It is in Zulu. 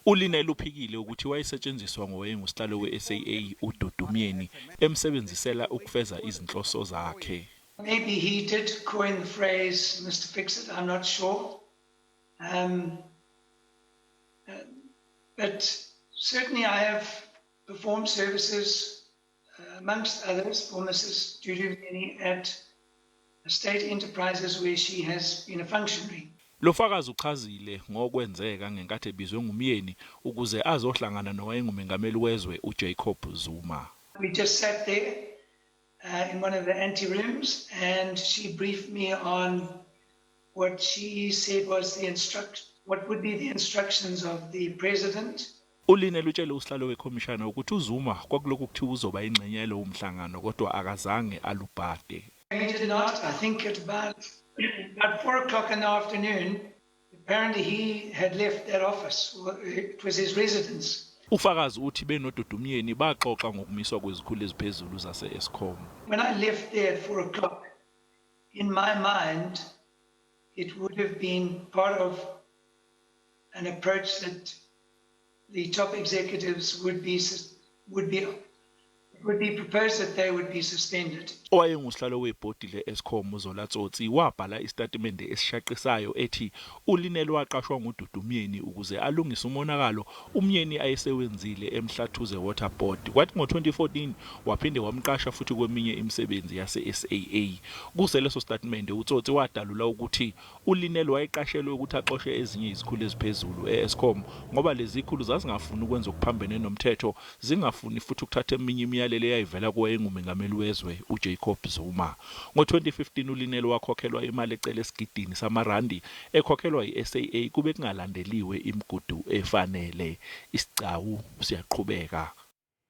ULinell uphikile ukuthi wayesetshenziswa ngowayengusihlalo we-SAA uDudu Myeni emsebenzisela ukufeza izinhloso zakhe. Maybe he did coin the phrase Mr. Fix-It, I'm not sure. But certainly I have performed services, amongst others, for Mrs. Dudu Myeni at state enterprises where she has been a functionary. Lo fakazi uchazile ngokwenzeka ngenkathi ebizwe nguMyeni ukuze azohlangana nowayengumengameli wezwe uJacob Zuma. We just sat there in one of the anterooms and she briefed me on what she said was the instruct what would be the instructions of the president. ULinell utshele usihlalo wekhomishana ukuthi uZuma kwakulokhu kuthiwa uzoba ingxenye yalowo mhlangano kodwa akazange alubhade. He did not. I think at about 4 o'clock in the afternoon, apparently he had left that office. It was his residence. Ufakazi uthi benoDudu Myeni baxoxa ngokumiswa kwezikhulu eziphezulu zase-Eskom. When I left there at 4 o'clock, in my mind, it would have been part of an approach that the top executives would be proposed that they would be suspended. Owayengusihlalo webhodi le-Eskom uZola Tsotsi wabhala isitatimende esishaqisayo ethi uLinell waqashwa nguDudu Myeni ukuze alungise umonakalo uMyeni ayesewenzile eMhlathuze Water Board. Kwathi ngo-2014 waphinde wamqasha futhi kweminye imisebenzi yase-SAA. Kuse leso sitatimende uTsotsi wadalula ukuthi uLinell wayeqashelwe ukuthi axoshe ezinye izikhulu eziphezulu e-Eskom ngoba lezi zikhulu zazingafuni ukwenza okuphambene nomthetho, zingafuni futhi ukuthatha eminye imiyalelo eyayivela kowayengumengameli wezwe uJacob Zuma. Ngo-2015 uLinell wakhokhelwa imali ecela esigidini samarandi ekhokhelwa i-SAA kube kungalandeliwe imigudu efanele. Isigcawu siyaqhubeka.